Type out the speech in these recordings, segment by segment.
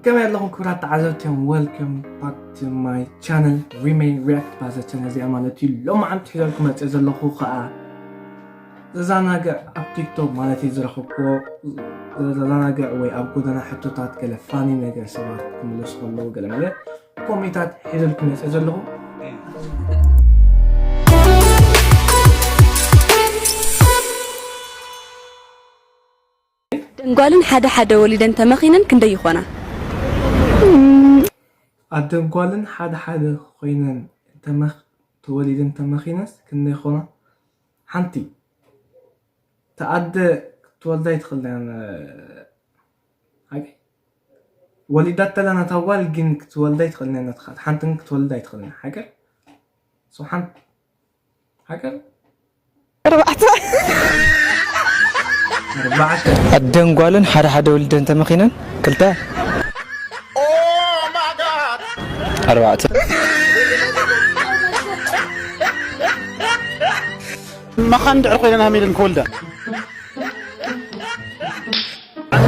ከመይ ኣለኹም ክቡራት ተዓዘብትዮም? Welcome back to my channel, Remay React። ባዛ ቻነል እዚኣ ማለት እዩ። ሎማዓንቲ ሒዘልኩም መፅእ ዘለኹ ከዓ ዘዛናግዕ፣ ኣብ ቲክቶክ ማለት እዩ ዝረኸብኩዎ ዘዛናግዕ ወይ ኣብ ጎደና ሕቶታት ገለ ፋኒ ነገር ሰባት ክምለሱ ከለዉ ገለ መለ ኮሜታት ሒዘልኩም መፅእ ዘለኹ። ደንጓልን ሓደ ሓደ ወሊደን ተመኺነን ክንደይ ይኾና? ኣደን ጓልን ሓደ ሓደ ኮይነን እንተመኽ- ተወሊደን ተመኺነስ ክንደይ ይኾና? ሓንቲ ተኣደ ክትወልዳ ይትኽእል ነ- ሓቂ ወሊዳ ተላ ናታ ጓል ግን ክትወልዳ ይትኽእል ነ- ናታ ሓንቲ ግን ክትወልዳ ይትኽእል ነ- ሓቂ so ሓንቲ ሓቂ ኣርባዕተ ኣርባዕተ ኣደን ጓልን ሓደ ሓደ ወሊደን ተመኺነን ክልተ ኣርባዕተ መኻን ድዕር ኮይነን ሃሚለን ክወልዳ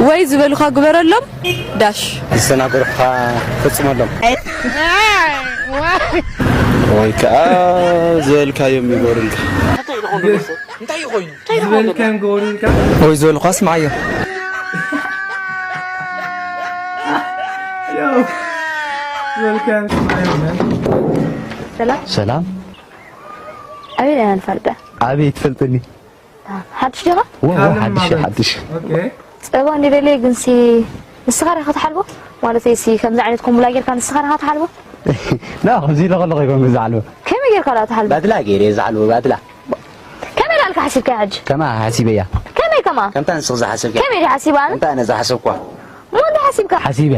ወይ ዝበሉኻ ግበረሎም ዳሽ። ዝተናገሩኻ ፈጽመሎም ወይ ከዓ ዝበልካዮም ይገሩልካ። ዝበልካዮም ገበሩልካ ወይ ዝበሉኻ ስምዓዮ። ያው ዝበልካዮም ስምዓዮም። ሰላም ሰላም ኣበይ ኢና ንፈልጠ ኣበይ ትፈልጥኒ ሓድሽ ዲኻ ወ ወ ካልእ ሓድሽ ማለት ሓድሽ ኦኬ ፀባ እንዲ ደልየ ግን ሲ ንስኻ ዲኻ ትሓልቦ ማለት ሲ ከምዚ ዓይነት ኮምላ ጌርካ ንስኻ ዲኻ ትሓልቦ ና ከምዚ ኢለ ከለኹ ይኮን ዝዓልቦ ከመይ ጌርካ ላ ትሓልቦ ባድላ ገይረ ዝዓልቦ ባድላ ከመይ ላልካ ሓሲብካ ሕጂ ከማ ሓሲበያ ከመይ ከማ ከምታ ንስኽ ዝሓሰብኪ ከመይ ዲ ሓሲባ ኣነ ከምታ ኣነ ዝሓሰብኳ ሞ እንዲ ሓሲብካ ሓሲበ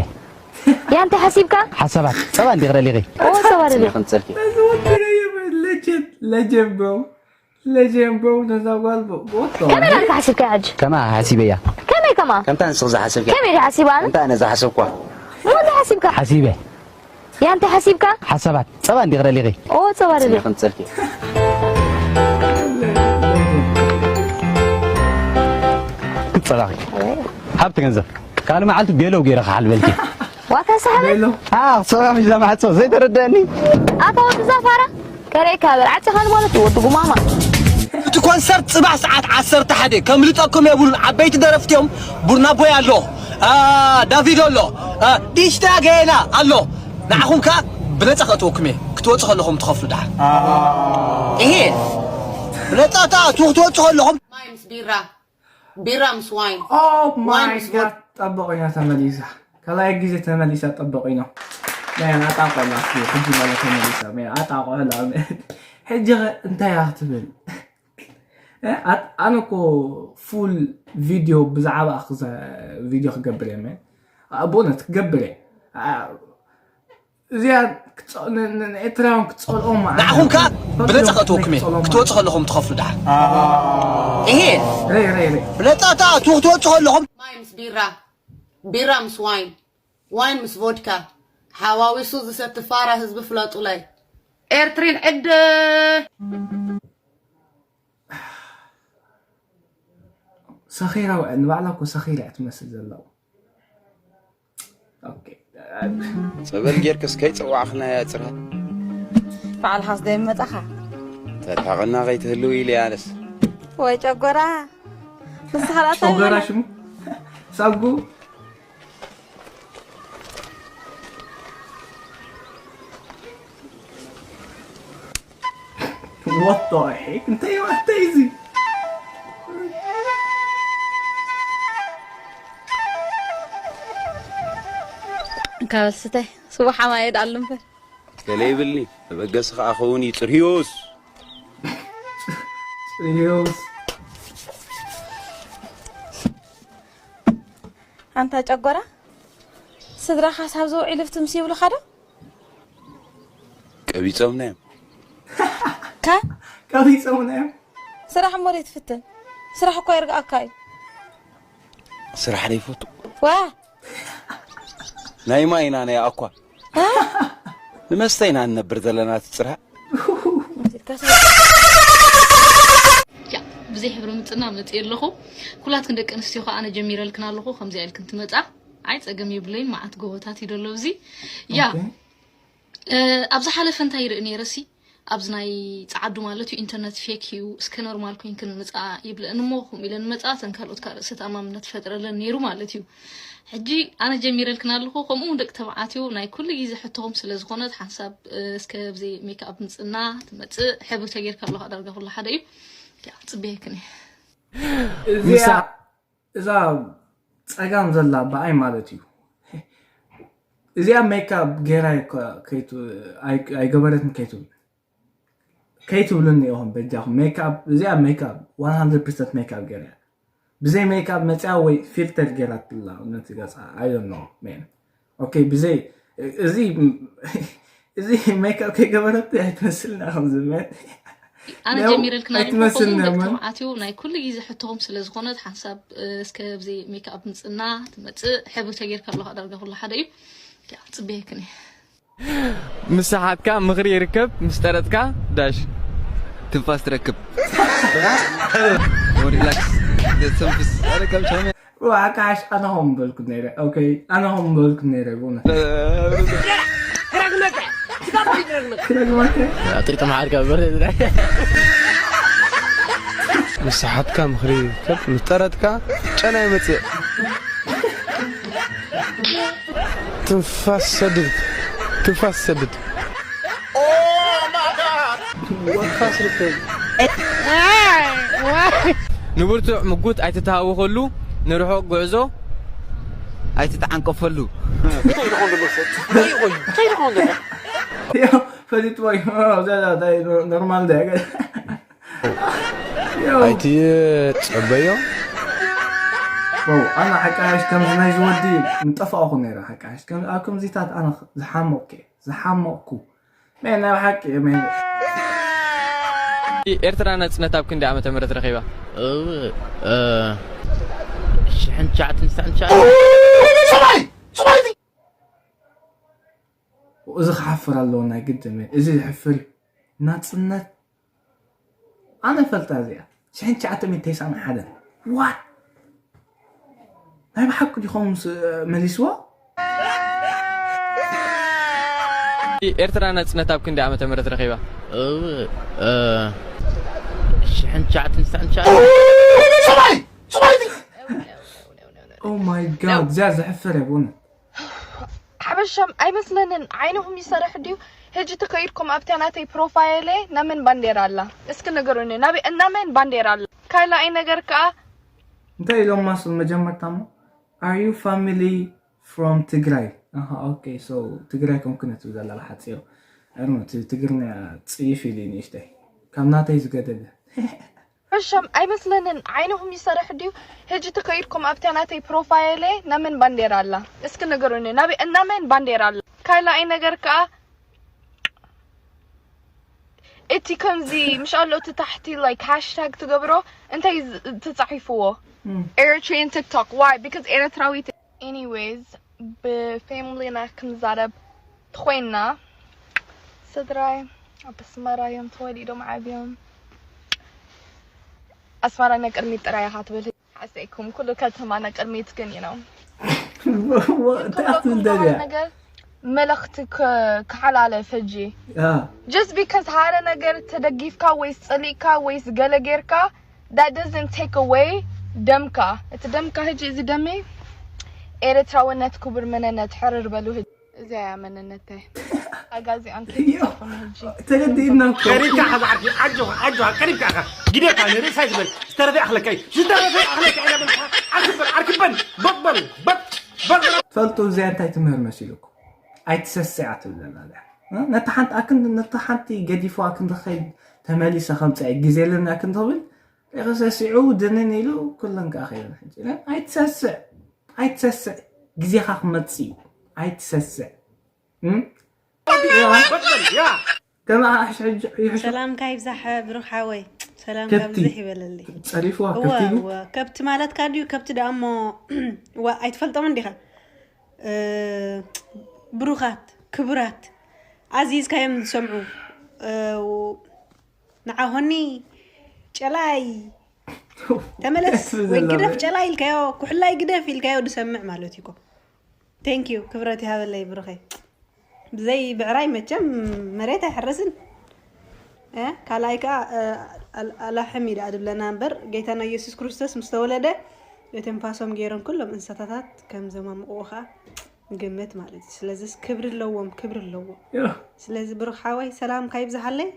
ያ እንታይ ሓሲብካ ሓሳባት ፀባ እንዲ ክደሊኺ ኦ ፀባ ደልየ ክንፀልኪ Legend, legend bro. Legend bro. ነዛ ጓል ቦ- ቦቶ ከመይ ላልካ ሓሲብካ ሕጂ ከማ ሓሲበያ ከመይ ከማ ከምታ ንስኽ ዝሓሰብኪ ከመይ ዲ ሓሲባ ኣነ ከምታ ኣነ ዝሓሰብኳ ሞ እንዲ ሓሲብካ ሓሲበ ያ እንታይ ሓሲብካ ሓሳባት ፀባ እንዲ ክደሊኺ ኦ ፀባ ደልየ ክንፀልኪ ክፀላኺ ሃብቲ ገንዘብ ካልእ መዓልቲ ቤለው ገይረ ክሓልበልኪ ዋካ ሳሕበ ሄሎ ኣኽ ሰባ ሒዛ ማዕፆ ዘይተረደአኒ ኣታ ወዲ ዛፋራ ከረይካ በል ዓፂኻ ንማለት እዩ ወዲ ጉማማ እቲ ኮንሰርት ፅባሕ ሰዓት ዓሰርተ ሓደ ከምልጠኩም የብሉን። ዓበይቲ ደረፍቲ እዮም። ቡርና ቦይ ኣሎ፣ ዳቪድ ኣሎ፣ ዲሽታ ገና ኣሎ። ንዓኹም ከኣ ብነፃ ከእትወኩም እየ። ክትወፁ ከለኹም ትኸፍሉ ደሓር። ይሄ ብነፃ ተኣትዉ ክትወፁ ከለኹም ማይ ምስ ቢራ ቢራ ምስ ዋይን Oh ዋይን my ምስ god ጠበቆኛ ተመሊሳ ካልኣይ ግዜ ተመሊሳ ጠበቆኛ ናይ ኣጣቆላ ሕጂ ማለት ተመሊሳ ናይ ኣጣቆላ ሕጂ እንታይ እያ ክትብል ኣነ እኮ ፉል ቪድዮ ብዛዕባ ቪድዮ ክገብር እየ ብእውነት ክገብር እየ እዚኣ ንኤርትራውያን ክትፀልኦም ንዓኹም ከኣ ብነፃ ከእትወኩም እየ ክትወፁ ከለኹም ትኸፍሉ ደሓር ይሄ ብነፃ ተኣትዉ ክትወፁ ከለኹም ማይ ምስ ቢራ ቢራ ምስ ዋይን ዋይን ምስ ቮድካ ሓዋዊሱ ዝሰቲ ፋራ ህዝቢ ፍለጡለይ ኤርትሪን ዕደ ሰኺራ ውዕል ንባዕላ እኮ ሰኺራ እያ ትመስል ዘለዉ ጸበል ጌርክስ ከይጸዋዕኽናያ ጽርሃት በዓልኻስ ደይመጻኻ ተርሕቕና ከይትህልው ኢለ ኣነስ ወይ ጨጎራ ንስኻ ደኣ እንታይ ጨጎራ ይበላ? ሽሙ ሳጉ What the heck? እንታይ እዩ እንታይ እዚ እንካ በል ስተይ ስዋ ሓማየ ደኣሉ እምበር ገለ ይብልኒ መበገሲ ከኣ ኸውን እዩ ጽርዮስ ጽርዮስ ኣንታ ጨጎራ ስድራኻስ ኣብዚ ውዒሉ ፍትምስ ይብሉኻ ዶ ቀቢጾምና እዮም ከ ቀቢጾምና እዮም ስራሕ እሞ ዘይትፍትን ስራሕ እኮ የርግኣካ እዩ ስራሕ ዘይፈቱ ዋ ናይ ማይ ኢና ናይ ኣኳ ንመስተ ኢና እንነብር ዘለና እቲ ጽርሃ ብዘይ ሕብሪ ምፅና መፅእ ኣለኹ ኩላትክን ደቂ ኣንስትዮ ከዓ ኣነ ጀሚረልክን ኣለኹ ከምዚኣ ኢልክን ትመፃ ኣይ ጸገም የብለይን፣ መዓት ጎቦታት እዩ ደሎ ኣብዚ። ያ፣ ኦኬ። እ፣ ኣብ ዝሓለፈ እንታይ ይርኢ ነይረ ሲ? ኣብዚ ናይ ጸዓዱ ማለት እዩ፣ ኢንተርነት ፌክ እዩ፣ እስከ ኖርማል ኮይንክን ምጻእ ይብለኒ እሞ፣ ከምኡ ኢለን መጻእተን ካልኦት ካልእ ርእሰ ተኣማምነት ፈጥረለን ነይሩ ማለት እዩ። ሕጂ ኣነ ጀሚረልክን ኣለኹ፣ ከምኡ እውን ደቂ ተባዕትዮ ናይ ኩሉ ግዜ ሕቶኹም ስለ ዝኾነ፣ ሓንሳብ፣ እ፣ እስከ ብዘይ ሜክኣፕ ምጽና ትመጽእ፣ ሕብሪ ተጌርካ ኣለኻ ዳርጋ ኩሉ ሓደ እዩ። ያ፣ ጽበየክን እየ። እዚኣ እዛ ጸጋም ዘላ ብኣይ ማለት እዩ። እዚኣ ሜክኣፕ ገይራ ኣይኮ- ከይቱ- ኣይ- ኣይገበረትን ከይትብል ከይትብሉኒ ኢኹም በጃኹም። ሜክኣፕ እዚኣ ሜክኣፕ one hundred percent ሜክኣፕ ገይራ እያ። ብዘይ ሜክኣፕ መጽያ ወይ ፊልተር ገይራትላ ነቲ ገጻ። I don't know man. ኦኬ፣ ብዘይ እዚ እዚ ሜክኣፕ ከይገበረት ኣይትመስልና ከም ዝመት ኣነ ያው ጀሚረልክን ኣለኹ። ኣይትመስልን ከምኡ ደቂ እሞ። ተባዕትዮ ናይ ኩሉ ግዜ ሕቶኹም ስለ ዝኾነ፣ ሓንሳብ፣ እ፣ እስከ ብዘይ ሜክኣፕ ምጽና ትመጽእ፣ ሕብሪ ተጌርካ ኣለኻ ዳርጋ ኩሉ ሓደ እዩ። ያ፣ ጽበየክን እየ። ምስ ሰሓትካ ምኽሪ ይርከብ፣ ምስ ጠረጥካ ዳሽ ትንፋስ ትረክብ። ሪላክስ ተንፍስ። ኣረ ከም ሻምያ ዋካሽ ኣነ ሆም በልኩ ነይረ። ኦኬ፣ ኣነ ሆም በልኩ ነይረ። ብእውነት ክደግመካ። ጥሪጥ መሓርካ በር ምስ ሰሓትካ ምኽሪ ይርከብ፣ ምስ ጠረጥካ ጨና ይመጽእ። ትንፋስ ሰድድ፣ ትንፋስ ሰድድ። ወካስ ርከብ ንብርቱዕ ምጉት ኣይትተሃወኸሉ፣ ንርሑቕ ጉዕዞ ኣይትተዓንቀፈሉ። ፈሊጥዎ እዩ። ኖርማል ዳ ኣይትጸበዮ። ዋው፣ ኣነ ሓቃሽ ከምዚ ናይ ዝወዲ ምጠፋእኹ ነይረ። ሓቃሽ ከም ኣብ ከምዚታት ኣነ ዝሓመቕኩ እየ፣ ዝሓመቕኩ። መን ናይ ሓቂ እየ፣ መን ኤርትራ ናጽነት ኣብ ክንደይ ዓመተ ምህረት ረኺባ? ሽሕን ትሽዓትን ትስዓን ትሽዓን እዚ ክሓፍር ኣለዎ ናይ ግድን። እዚ ዝሕፍር እዩ። ናጽነት ኣነ ፈልጣ እዚኣ ሽሕን ትሽዓተ ሚእትን ተስዓን ሓደን። ዋት ናይ ብሓቂ ዲኹም ስ- መሊስዎ? ኤርትራ ናጽነት ኣብ ክንደይ ዓመተ ምህረት ረኺባ? ሽሕን ትሽዓትን ትስዓን ትሽዓን Oh my god፣ እዚኣ ዘሕፍር እያ ብእውነት። ሓበሻም ኣይመስለንን ዓይንኹም ይሰርሕ ድዩ? ሕጂ ተኸይድኩም ኣብታ ናተይ ፕሮፋይለ ናመን ባንዴራ ኣላ? እስኪ ንገሩኒ፣ ናበይ እናመን ባንዴራ ኣላ? ካልኣይ ነገር ከኣ እንታይ ኢሎም ማስል መጀመርታ እሞ? Are you family from ትግራይ? ኣሃ፣ okay፣ so ትግራይ ኮንኩ ነቲ ዘላ ሓፂሩ። ኣይ ዶንት ኖ፣ እቲ ትግርኛ ፅይፍ ኢሉ እዩ ንእሽተይ። ካብ ናተይ ዝገደደ። ሕሻም ኣይመስለንን ዓይንኹም ይሰርሕ ድዩ? ሕጂ ተኸይድኩም ኣብታ ናተይ ፕሮፋይለ ናመን ባንዴራ ኣላ? እስኪ ንገሩኒ፣ ናበይ እናመን ባንዴራ ኣላ? ካልኣይ ነገር ከኣ እቲ ከምዚ ምሽ ኣሎ እቲ ታሕቲ like ሃሽታግ ትገብሮ እንታይ ዝ- ተጻሒፍዎ? Eritrean TikTok. Why? Because ኤርትራዊት። Anyways, ብፋሚሊና ክንዛረብ ተኾይንና፣ ስድራይ ኣብ ኣስመራ እዮም ተወሊዶም ዓብዮም። ኣስመራ ናይ ቅድሚት ጥራይ ኢኻ ትብል ሓሰይኩም፣ ኩሉ ከተማ ናይ ቅድሚት ግን you know እንታይ ኣትብል ደልያ? ነገር መልእኽቲ ክ- ክሓላለፍ ሕጂ። ያ፣ Just because ሓደ ነገር ተደጊፍካ ወይስ ጸሊእካ ወይስ ገለ ጌርካ, that doesn't take away ደምካ። እቲ ደምካ ሕጂ፣ እዚ ደመይ ኤርትራውነት ክቡር መንነት። ሕርር በሉ ሕጂ። እዚኣ እያ መንነተይ። ኣጋዚኣን ከይትጸፉኒ ሕጂ። ተረዲእና እኮ። ቀሪብካ ኢኻ ዝዓርኪ። ኣጆኻ፣ ኣጆኻ፣ ቀሪብካ ኢኻ። ግደፋ፣ ንርእሳ ዝበል። ዝተረፈ ይኣኽለካ እዩ። ዝተረፈ ይኣኽለካ እዩ። ዓርክበን፣ ዓርክበን። በጥ በል፣ በጥ፣ በጥ። ፈልጡ እዚኣ እንታይ ትምህር መሲልኩም? ኣይትሰስዕ ትብል ዘላ እዚኣ። እ? ነታ ሓንቲ ኣክን ነታ ሓንቲ ገዲፍዋ ክንዲ ኸይድ ተመሊሰ ከምፅእ ግዜ ኣለና ክንትብል ከይሰሲዑ ድንን ኢሉ ኩለን ከዓ ኸይደን ሕጂ ኢለን ኣይትሰስዕ ኣይትሰስዕ ግዜኻ ክመፅእ እዩ ኣይትሰስዕ እ? በጥ በል፣ ያ። ከማኣ ሕሽ ሕጂ ይሕሽ ሰላምካ ይብዛሕ ብሩኽ ሓወይ። ሰላም ከብቲ። ካብዝሕ ይበለለይ። ፀሪፍዋ እወ ከብቲ ኢሉ እወ ከብቲ ማለትካ ድዩ? ከብቲ ደኣ እሞ እዋ ኣይትፈልጦምን ዲኻ? እ፣ ብሩኻት ክቡራት ኣዚዝካዮም ዝሰምዑ እ፣ ንዓኾኒ ጨላይ ተመለስ ትብል ወይ ዘላ ግደፍ በ- ጨላይ ኢልካዮ ኩሕላይ ግደፍ ኢልካዮ ዝሰምዕ ማለት እዩ እኮ። Thank you፣ ክብረት ይሃበለይ ብሩኸይ። ብዘይ ብዕራይ መቸም መሬት ኣይሕረስን። ካልኣይ ከዓ ኣላሕም እዩ ደኣ ድብለና እምበር፣ ጌታና ኢየሱስ ክርስቶስ ምስ ተወለደ፣ እትንፋሶም ገይሮም ኩሎም እንስሳታት ከም ዘማምቕዎ ከዓ ግምት ማለት እዩ። ስለዚስ ክብሪ ኣለዎም፣ ክብሪ ኣለዎም። ስለዚ ብሩኽ ሓወይ፣ ሰላምካ ይብዝሓለይ።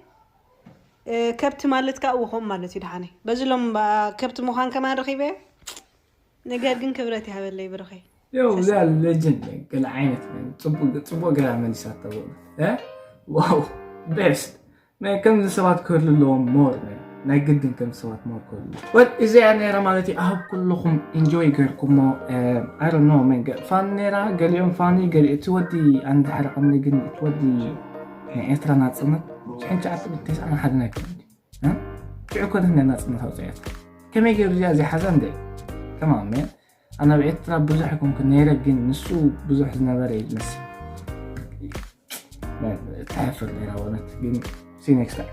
ከብቲ ማለት ከዓ እውኾም ማለት እዩ ደሓነይ። በዚ ሎም ከብቲ ምዃን ከማን ረኺበዮ። ነገር ግን ክብረት ይሃበለይ ብሩኸይ። ያው እዚኣ ሌጀንድ ገለ ዓይነት ጽቡቅ ገላ መሊሳቶ። ዋው፣ ቤስት። ከምዚ ሰባት ክህሉ ኣለዎም ሞር፣ ናይ ግድን ከም ሰባት ሞር ክህሉ። ወል እዚኣ ነራ ማለት እዩ። ኣብ ኩልኹም ኢንጆይ ገርኩሞ። ኣይ ዶንት ኖ መን ፋኒ ነራ፣ ገሊኦም ፋኒ ገሊ እቲ ወዲ ኣንድ ሓደ ቀምኒ ግን እቲ ወዲ ናይ ኤርትራ ናጽነት ሽሕን ትሽዓተ ሚእትን ተስዓን ሓደ ናይ ክልል ሽዑ ኮነት ናይ ናጽነት ኣውፅኣት። ከመይ ገይሩ እዚኣ ዘይሓዛ እንደ ከማሜ ኣነ ኣብ ኤርትራ ብዙሕ ኣይኮንኩ ነይረ፣ ግን ንሱ ብዙሕ ዝነበረ እዩ ዝመስል። ተሕፍር ነይራ ወነት ግን ሲ ኔክስት ታይም።